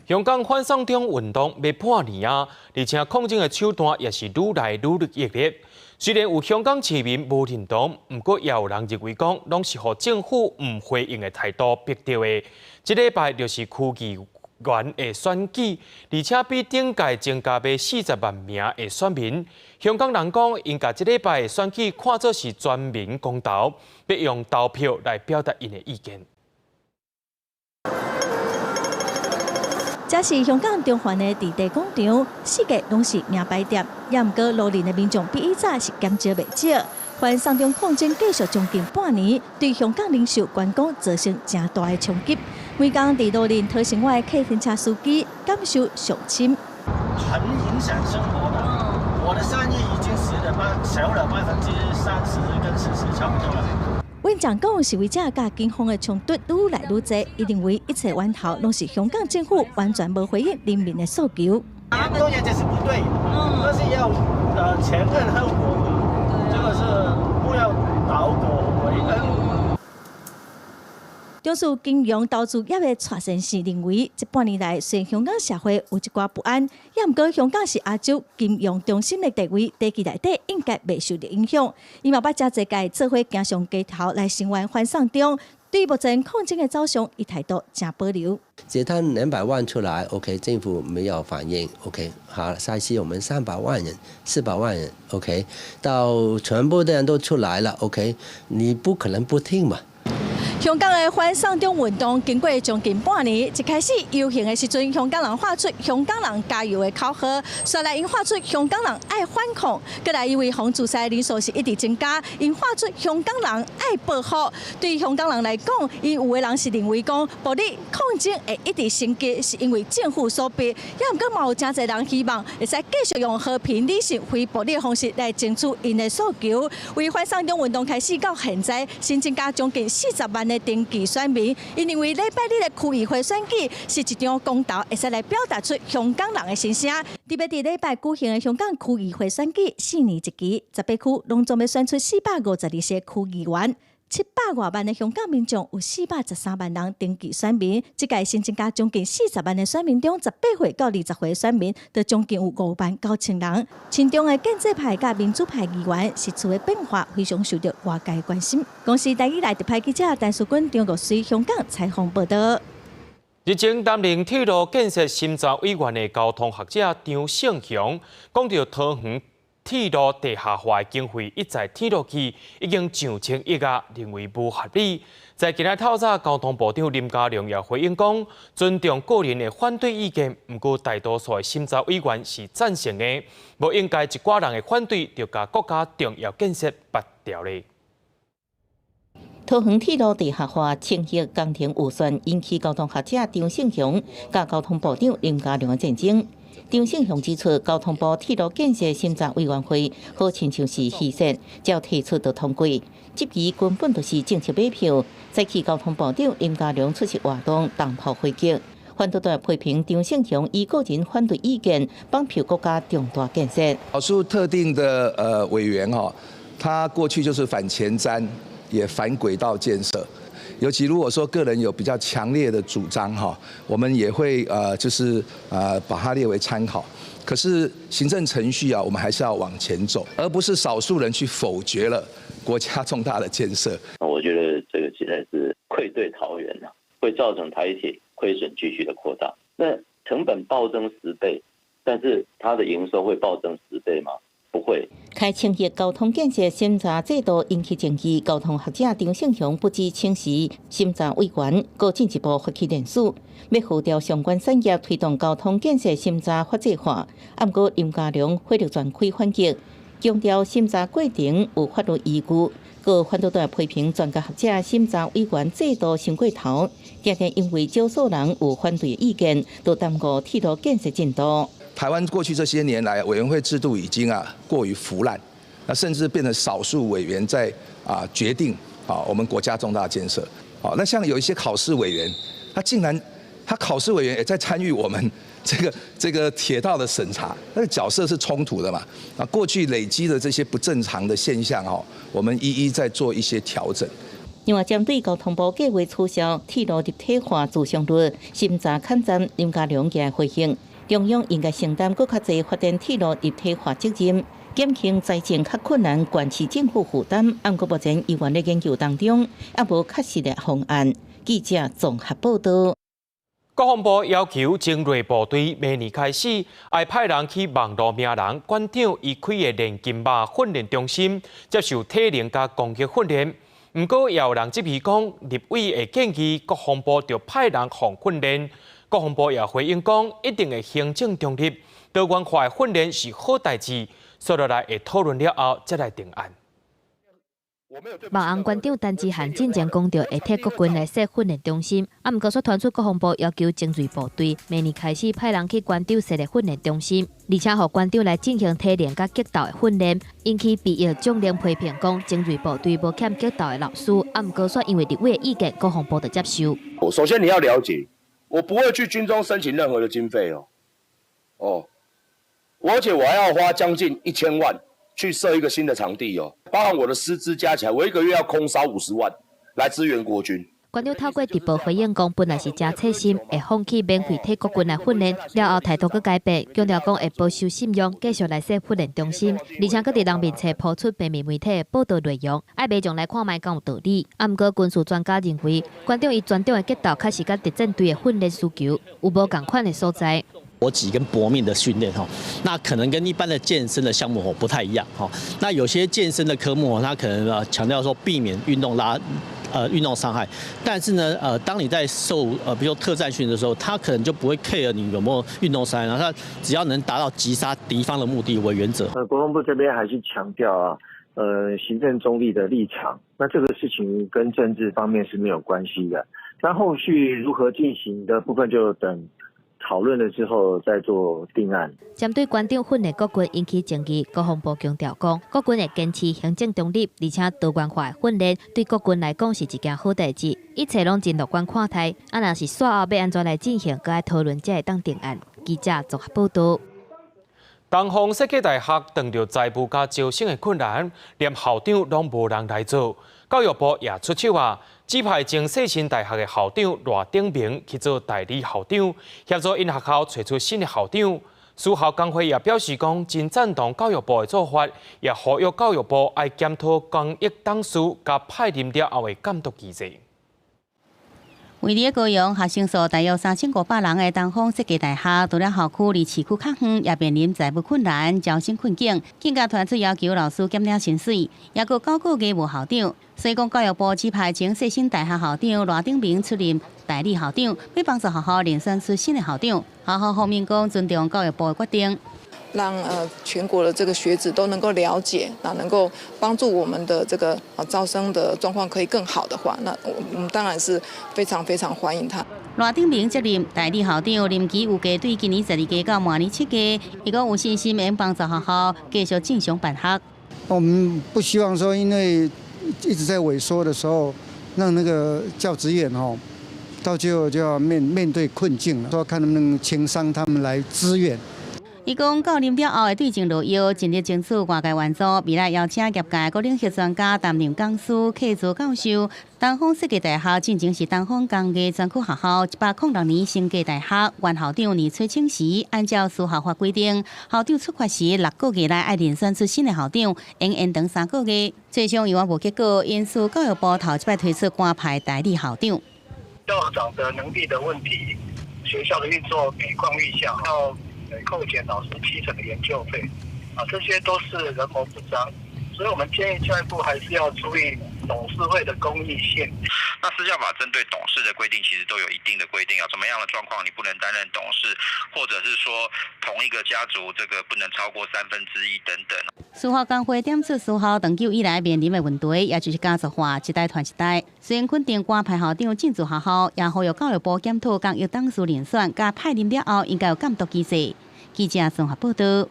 香港反送中運動欲半年啊，而且抗爭的手段也是愈來愈激烈。雖然有香港市民無認同，毋過也有人認為講，攏是予政府毋回應的態度逼著的。這禮拜就是區議員的選舉，而且比頂屆增加欲40萬名的選民。香港人講，𪜶共這禮拜的選舉看做是全民公投，欲用投票來表達𪜶的意見。這是香港中環的置地廣場，四界攏是名牌店，也毋過路人的民眾比以早是減少袂少。反送中抗爭繼續將近半年，對香港零售觀光造成誠大的衝擊。每工佇路人討生活的客運車司機感受上深。很影響生活的，我的生意已經死了少了30%跟40%差不多了。阮講講示威者佮警方的衝突愈來愈濟，伊認為一切源頭攏是香港政府完全無回應人民的訴求。當然這是不對，但是要前因後果嘛，這個是不要倒果為因。重視金融投資業的蔡先生認為，這半年來雖然香港社會有一寡不安，也毋過香港是亞洲金融中心的地位，短期內底應該袂受著影響。伊嘛捌誠濟屆做伙行上街頭來聲援反送中，對目前抗爭的走向，伊態度誠保留。截攤200萬出來，OK，政府沒有反應，OK，好，下一次我們300萬人、400萬人，OK，到全部的人都出來了，OK，你不可能不聽嘛。香港的反送中運動經過將近半年，一開始遊行的時陣，香港人喊出“香港人加油”的口號，紲來𪜶喊出“香港人愛反抗”，閣來因為予自殺的人數是一直增加，𪜶喊出“香港人愛報復”。對香港人來講，𪜶有的人是認為講暴力抗爭會一直升級，是因為政府所逼，也毋過嘛有誠濟人希望會使繼續用和平、理性、非暴力的方式來爭取𪜶的訴求。為反送中運動開始到現在，新增加將近40萬的登記選民，𪜶認為禮拜日的區議會選舉是一場公投，會使來表達出香港人的心聲。特別佇禮拜舉行的香港區議會選舉，4年一期，18區攏總欲選出452席區議員，700外萬的香港民眾有413萬人登記選民，這屆新增加將近40萬的選民中，18歲到20歲選民，就將近有5萬9千人。親中的建制派佮民主派議員，席次的變化非常受著外界關心。公視台語來特派記者陳淑君、張國水香港採訪報導。日前擔任鐵路建設審查委員的交通學者張勝雄講著桃園鐵路地下化的經費一再天落去，已經上千億啊，認為無合理。在今仔透早，交通部長林佳龍也回應講，尊重個人的反對意見，毋過大多數的審查委員是贊成的，無應該一寡人的反對就共國家重要建設拔掉咧。桃園鐵路地下化千億工程預算引起交通學者張勝雄佮交通部長林佳龍的戰爭。張勝雄指出，交通部鐵路建設審查委員會好親像是虛設，只要提出就通過，質疑根本就是政策買票。早起交通部長林佳龍出席活動，當鋪回擊，反對黨批評張勝雄以個人反對意見綁票國家重大建設。少數特定的委員哈，他過去就是反前瞻，也反軌道建設。尤其如果說個人有比較強烈的主張哈，我們也會就是把它列為參考。可是行政程序啊，我們還是要往前走，而不是少數人去否決了國家重大的建設。我覺得這個實在是愧對桃園啊，會造成台鐵虧損繼續的擴大。那成本暴增十倍，但是它的營收會暴增十倍嗎？不會。開清協交通建設審查制度引起爭議，交通學者張勝雄不止請辭審查委員，閣進一步發起連署，欲呼籲相關產業推動交通建設審查法制化。毋過林佳龍火力全開反擊，強調審查過程有法律依據，閣反對黨批評專家學者審查委員制度傷過頭，定定因為少數人有反對意見，就耽誤鐵路建設進度。台灣過去這些年來，委員會制度已經過於腐爛，那甚至變成少數委員在決定我們國家重大建設。那像有一些考試委員，他竟然他考試委員也在參與我們這個鐵道的審查，那個角色是衝突的嘛？啊，過去累積的這些不正常的現象哦，我們一一在做一些調整。另外，針對交通部計劃取消鐵路立體化自償率審查砍站，林佳龍也回應。中央應該承擔閣較濟發展鐵路立體化責任，減輕財政較困難縣市政府負擔。毋過目前猶原咧研究當中，猶無確實的方案。記者綜合報道。國防部要求精銳部隊明年開始，愛派人去網路名人館長伊開的練金馬訓練中心，接受體能佮攻擊訓練。毋過也有人質疑講，立委的建議，國防部著派人予訓練。國防部也回應講，一定會行政中立，多元化訓練是好代誌，紲落來會討論了後，才來定案。網紅館長陳之漢進前講著會替國軍來設訓練中心，毋過煞傳出國防部要求精銳部隊明年開始派人去館長設立訓練中心，而且予館長來進行體能佮格鬥的訓練，引起備役將領批評講精銳部隊無欠格鬥的老師，毋過煞因為立委的意見，國防部就接受。首先你要了解，我不會去軍中申請任何的經費哦，哦，而且我還要花將近1000萬去設一個新的場地哦，包含我的師資加起來，我一個月要空燒50萬來支援國軍。館長透過直播回應講，本來是誠細心，會放棄免費替國軍來訓練，了後態度閣改變，強調講會保守信用，繼續來設訓練中心，而且閣佇人面前拋出平面媒體的報道內容，愛馬上來看覓敢有道理。毋過軍事專家認為，館長伊專長的格鬥確實佮特戰隊的訓練需求有無仝款的所在。搏擊跟搏命的訓練哈，那可能跟一般的健身的項目不太一樣哈。那有些健身的科目，它可能強調說避免運動拉，運動傷害。但是呢，當你在受比如說特戰訓的時候，他可能就不會 care 你有沒有運動傷害，然後他只要能達到擊殺敵方的目的為原則。國防部這邊還是強調啊，行政中立的立場。那這個事情跟政治方面是沒有關係的。那後續如何進行的部分，就等討論了之後再做定案。針對館長訓練國軍引起爭議，國防部強調講，國軍會堅持行政中立，而且多元化訓練對國軍來講是一件好代誌，一切攏真樂觀看待。若是煞後欲按怎來進行，閣愛討論才會當定案。記者綜合報道。東方設計大學遇著財務佮招生的困難，連校長攏無人來做。教育部也出手啊，指派前世新大學的校長賴鼎銘去做代理校長，協助𪜶學校揣出新的校長。私校工會也表示講，真贊同教育部的做法，也呼籲教育部愛檢討公益董事佮派任了後的監督機制。位佇高雄學生數大約3500人的東方設計大學，除了校區離市區較遠，也面臨財務困難、招生困境，更加傳出要求老師減領薪水，抑閣9個月無校長。所以講，教育部指派前世新大學校長賴鼎銘出任代理校長，欲幫助學校遴選出新的校長。學校方面講尊重教育部的決定。讓全國的這個學子都能夠了解，那能夠幫助我們的這個招生的狀況可以更好的話，那我們當然是非常非常歡迎他。賴鼎銘接任代理校長，任期預計對今年12月到明年7月，伊講有信心會幫助學校繼續正常辦學。我們不希望說，因為一直在萎縮的時候，讓那個教職員哦，到最後就要面對困境了。說看能不能請商他們來支援。伊講教任了後會對症落藥，盡力爭取外界援助。未來邀請業界各領域專家擔任講師、客座教授。東方設計大學進前是東方工藝專科學校，106年升格大學。原校長倪崔清時，按照私校法規定，校長出缺時6個月內愛遴選出新的校長，應延長3個月。最終猶原無結果，因此教育部頭一擺推出官派代理校長。校長的能力的問題，學校的運作每況愈下，要扣減老師70%的研究費，啊，這些都是人謀不臧，所以我們建議教育部還是要注意董事會的公益性。那私教法針對董事的規定，其實都有一定的規定啊，怎麼樣的狀況你不能擔任董事，或者是說同一個家族這個不能超過1/3等等。私校工會點出私校長久以來面臨的問題，也就是家族化，一代傳一代。雖然肯定官派校長進駐學校，也呼籲教育部檢討共約董事遴選，佮派任了後應該有監督機制。記者綜合報道。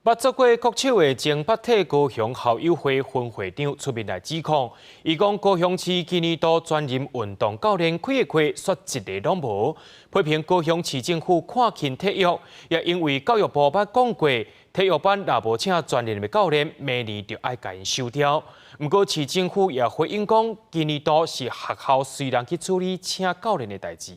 捌做過國手的前北體高雄校友會分會長出面來指控，伊講高雄市今年度專任運動教練開的課，煞一个攏無，批評高雄市政府看輕體育，也因為教育部捌講過，體育班若無請專任的教練，明年就愛共𪜶收掉。毋過市政府也回應講，今年度是學校隨人去處理請教練的代誌。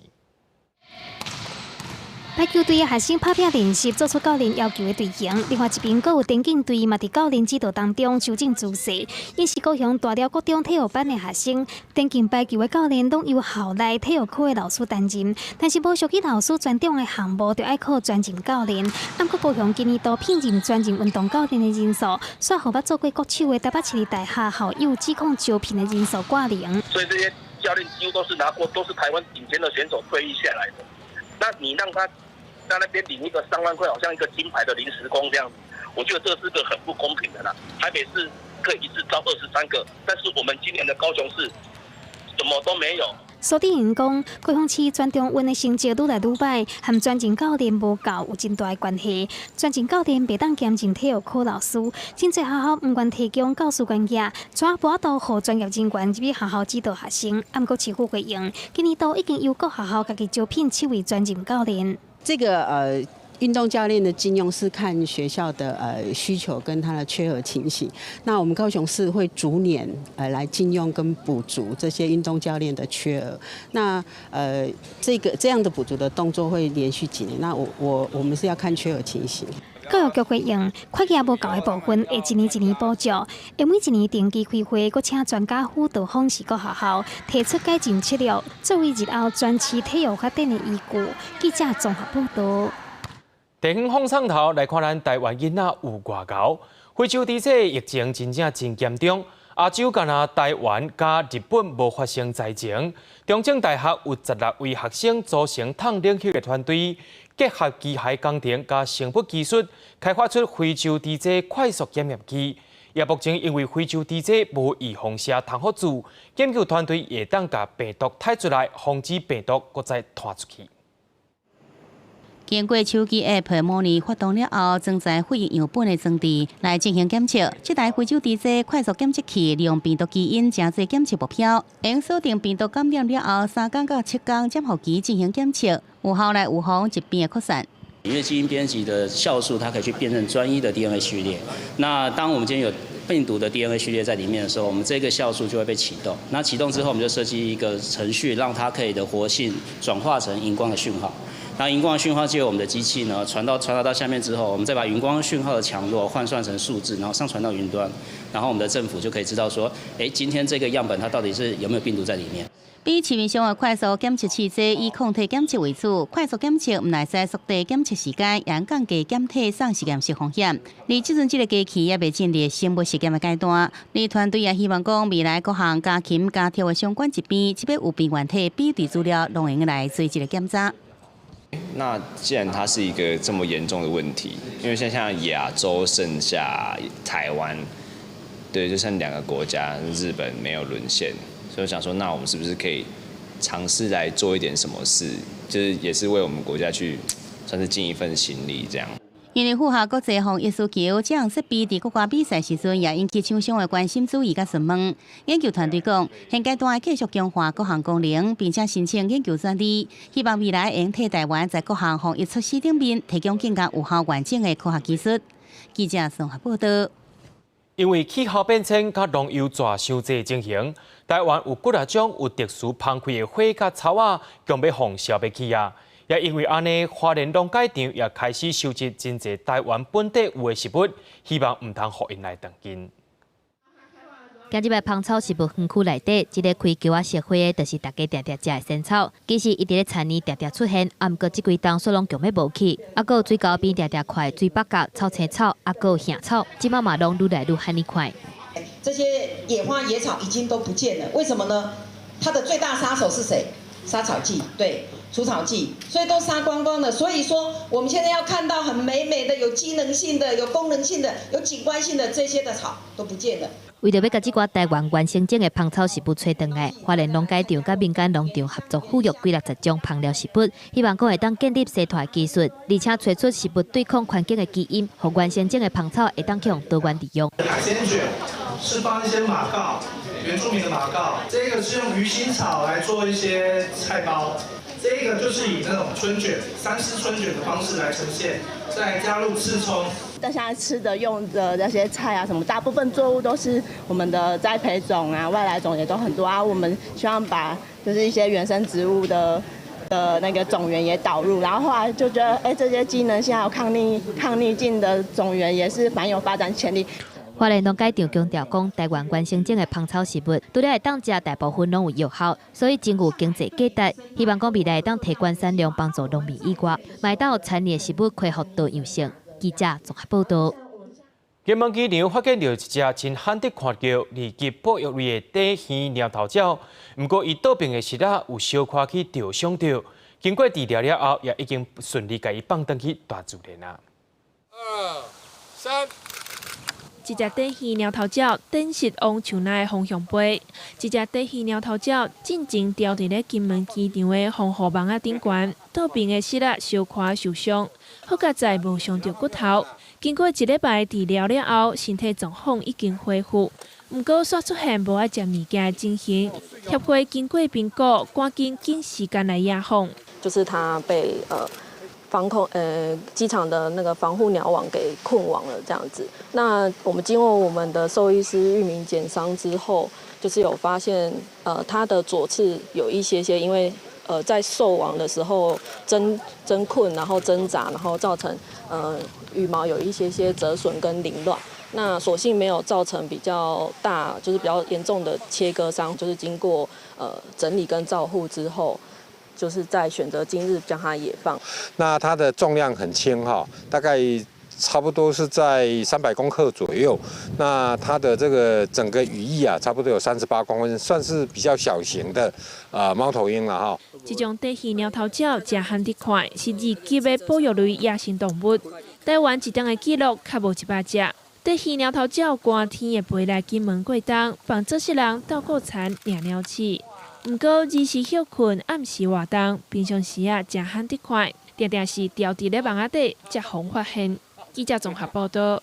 排球隊的學生拍拚練習，做出教練要求的隊形。另外一邊，閣有田徑隊嘛，佇教練指導當中修正姿勢。𪜶是高雄大寮國中體育班的學生，田徑排球的教練攏由校內體育科的老師擔任，但是無屬於老師專長的項目，就愛靠專任教練。毋過高雄今年度聘任專任運動教練的人數，煞予捌做過國手的台北市立大學校友指控招聘的人數掛零。所以這些教練幾乎都是拿過，都是台灣頂尖的選手退役下來的。那你讓他在那邊領一個3萬塊，好像一個金牌的臨時工這樣子，我覺得這是個很不公平的啦。台北市可以一次招23個，但是我們今年的高雄市什麼都沒有。蘇志榮講，高雄市專長運的成績愈來愈䆀，和專任教練無夠有真大的關係。專任教練袂當兼任體育科老師，真濟學校毋願提供教師專業，怎無法度予專業人員入去學校指導學生。毋過市府回應，今年度已經由各學校家己招聘7位專任教練。這個運動教練的進用是看學校的需求跟他的缺額情形。那我們高雄市會逐年來進用跟補足這些運動教練的缺額。那這樣的補足的動作會連續幾年。那我們是要看缺額情形。教育局回應，會計也無夠的部分會一年一年補助，會每一年定期開會，閣請專家輔導訪視各學校，提出改進策略，作為日後全市體育發展的依據。記者綜合報道。地方放創頭來看，咱台灣囡仔有偌𠢕。非洲豬瘟疫情真正真嚴重，亞洲干焦台灣佮日本無發生災情。中正大學有16位學生組成燙冷血的團隊，結合機械工程佮生物技術，開發出非洲豬瘟快速檢驗機。也目前因為非洲豬瘟無預防射通複製，研究團隊會當共病毒摘出來，防止病毒閣再傳出去。經過手機 App 模擬發動了後，裝載血液樣本的裝置來進行檢測。這台非洲豬瘟快速檢測器利用病毒基因成做檢測目標，用鎖定病毒感染了後，3天到7天潛伏期進行檢測，有效來預防疾病的擴散。因為基因編輯的酵素，它可以去辨認專一的 DNA 序列。那當我們今天有病毒的 DNA 序列在裡面的時候，我們這個酵素就會被啟動。那啟動之後，我們就設計一個程序，讓它可以的活性轉化成熒光的訊號。那熒光訊號借由我們的機器呢，傳達到下面之後，我們再把熒光訊號的強弱換算成數字，然後上傳到雲端，然後我們的政府就可以知道說，欸，今天這個樣本它到底是有沒有病毒在裡面。比市面上的快速檢測試劑以抗體檢測為主，快速檢測毋但會使縮短檢測時間，也降低檢體送實驗室風險。而這陣這个機器猶未進入生物實驗的階段，而團隊也希望講未來各項家禽家畜的相關疾病，這欲有病原體比對資料，攏會用來做這个檢查。那既然它是一個這麼嚴重的問題，因為像亞洲剩下台灣，對，就剩兩個國家，日本沒有淪陷，所以我想說，那我們是不是可以嘗試來做一點什麼事，就是也是為我們國家去算是盡一份心力這樣。因為符合國際防疫需求，這項設備佇國外比賽時陣也引起廠商的關心注意佮詢問。研究團隊講，現階段會繼續強化各項功能，並且申請研究專利，希望未來會替台灣在各項防疫措施頂面提供更加有效完整的科學技術。記者綜合報道。因為氣候變遷佮農藥蛇傷濟情形，台灣有幾若種有特殊芳氣的花佮草仔，強欲予燒欲去啊！也因為按呢，花蓮農改場也開始收集真濟台灣本地有的植物，希望毋通予𪜶來斷根。行入來芳草植物園區內底，這个開球仔色花的，就是大家定定食的仙草。其實伊佇咧田年定定出現，啊，毋過這幾冬煞攏強欲無去。啊，閣有水溝邊定定看的水八角、草青草，啊，閣有杏草，這擺嘛攏愈來愈罕呢看。這些野花野草已經都不見了，為什麼呢？它的最大殺手是誰？殺草劑，對，除草劑，所以都殺光光了。所以說，我們現在要看到很美美的、有機能性的、有功能性的、有景觀性的這些的草都不見了。為著欲共這寡台灣原生種的芳草植物揣轉來，花蓮農改場佮民間農場合作撫育幾六十種芳療植物，希望講會當建立生態技術，而且揣出植物對抗環境的基因，予原生種的芳草會當去予多元利用。海鮮捲是放一些馬告，原住民的馬告，這個是用魚腥草來做一些菜包，這個就是以那種春捲、三絲春捲的方式來呈現，再加入刺蔥。大家吃的、用的那些菜啊，什麼大部分作物都是我們的栽培種啊，外來種也都很多啊。我們希望把就是一些原生植物的那個種源也導入，然後後來就覺得，這些機能性還有抗逆境的種源也是蠻有發展潛力。花蓮農改場強調講，台灣原生種的芳草植物，除了會當食，大部分攏有藥效，所以真有經濟價值。希望講未來會當提懸產量，幫助農民以外，嘛會當予田裡的植物恢復多樣性。記者綜合報道。金門機場發現著一隻真罕得看著二級保育類的短耳貓頭鳥，毋過伊倒爿的時仔有小可去著傷著，經過治療了後，也已經順利共伊放轉去大自然啊。二、三。一隻短耳貓頭鳥短翼往樹林的方向飛。這隻短耳貓頭鳥進前牢佇咧金門機場的防護網仔頂懸，倒爿的時仔小可受傷，好佳哉無傷著骨頭。經過一禮拜治療了後，身體狀況已經恢復。毋過煞出現無愛食物件的情形，協會經過評估，趕緊緊時間來野放。就是它被防空機場的那個防護鳥網給困網了，這樣子。那我們經過我們的獸醫師域名檢傷之後，就是有發現，它的左翅有一些些，因為在受網的時候掙困，然後掙扎，然後造成羽毛有一些些折損跟凌亂。那所幸沒有造成比較大，就是比較嚴重的切割傷，就是經過整理跟照護之後。就是在選擇今日將它野放。那它的重量很輕哈，大概差不多是在300公克左右。那它的這個整個羽翼啊，差不多有38公分，算是比較小型的貓頭鷹了哈。這種短耳貓頭鳥誠罕得看，是二級的保育類野生動物。台灣一冬的記錄較無100隻。短耳貓頭鳥寒天會飛來金門過冬，幫做世人鬥顧田、掠鳥鼠。毋過，日時歇睏，暗時活動，平常時啊，誠罕得看，定定是牢佇咧網仔底，才予人發現。記者綜合報道。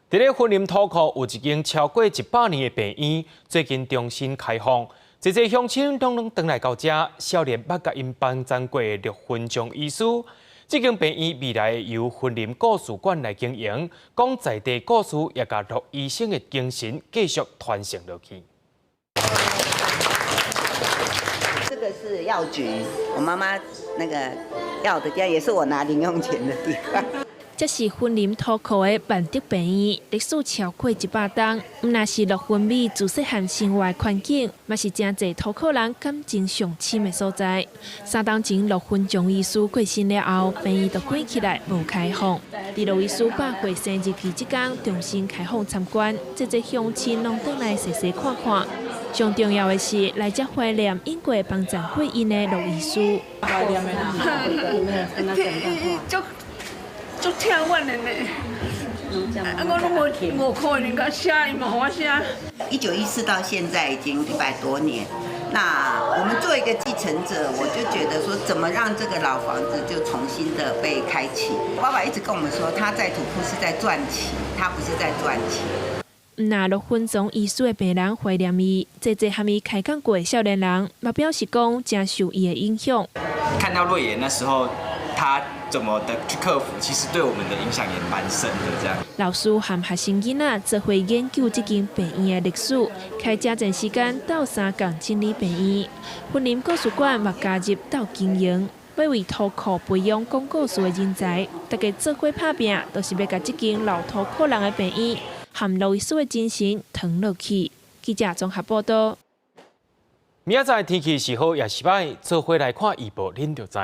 佇咧雲林土庫有一間超過100年的病院，最近重新開放，濟濟鄉親攏攏轉來到遮，少年捌共𪜶幫贊過的陸雲章醫師。這間病院未來由雲林故事館來經營，講在地故事也共陸醫生的精神繼續傳承落去。這個是藥局，我媽媽那個藥的店，也是我拿零用錢的地方。這是雲林土庫的萬德病院，歷史超過100冬。毋但是陸雲美自細漢生活環境，嘛是誠濟土庫人感情上深的所在。3冬前陸雲章醫師過身了後，病院就關起來無開放。佇陸醫師100歲生日期這工重新開放參觀，濟濟鄉親攏轉來細細看看。上重要的是來遮懷念𪜶過幫贊過𪜶的陸醫師。足疼阮的呢，啊，我攏無可能共寫，伊嘛予我寫。1914到現在已經100多年，那我們做一個繼承者，我就覺得說，怎麼讓這個老房子就重新的被開啟？爸爸一直跟我們說，他在土庫是在賺錢，他不是在賺錢。毋若陸芬總醫師的病人懷念伊，濟濟和伊開講過的少年人，嘛表示講誠受伊的影響。看到瑞爺那時候，他怎麼的去克服，其實對我們的影響也蠻深的。這樣。老師和學生囡仔做伙研究這間病院的歷史，開誠濟時間鬥相共整理病院。雲林故事館嘛加入鬥經營，欲為土庫培養講故事的人才。大家做伙拍拚，就是欲共這間老土庫人的病院和路易斯的精神傳落去。記者綜合報道。明仔載天氣是好抑是䆀，做伙來看預報，恁就知。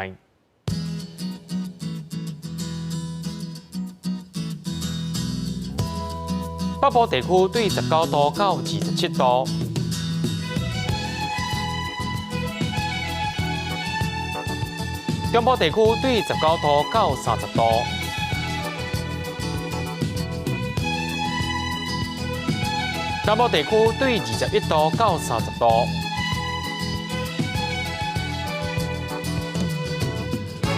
北部地區對19度到27度，中部地區對19度到30度，南部地區對21度到30度，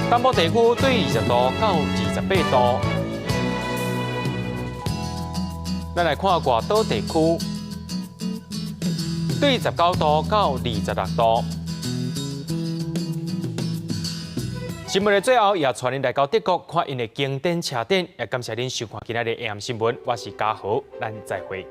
東部地區對20度到28度。咱來看外島地區，對19度到26度。新聞的最後，也帶恁來到德國看𪜶的經典車展。也感謝恁收看今仔日的 AM 新聞，我是嘉豪，咱再會。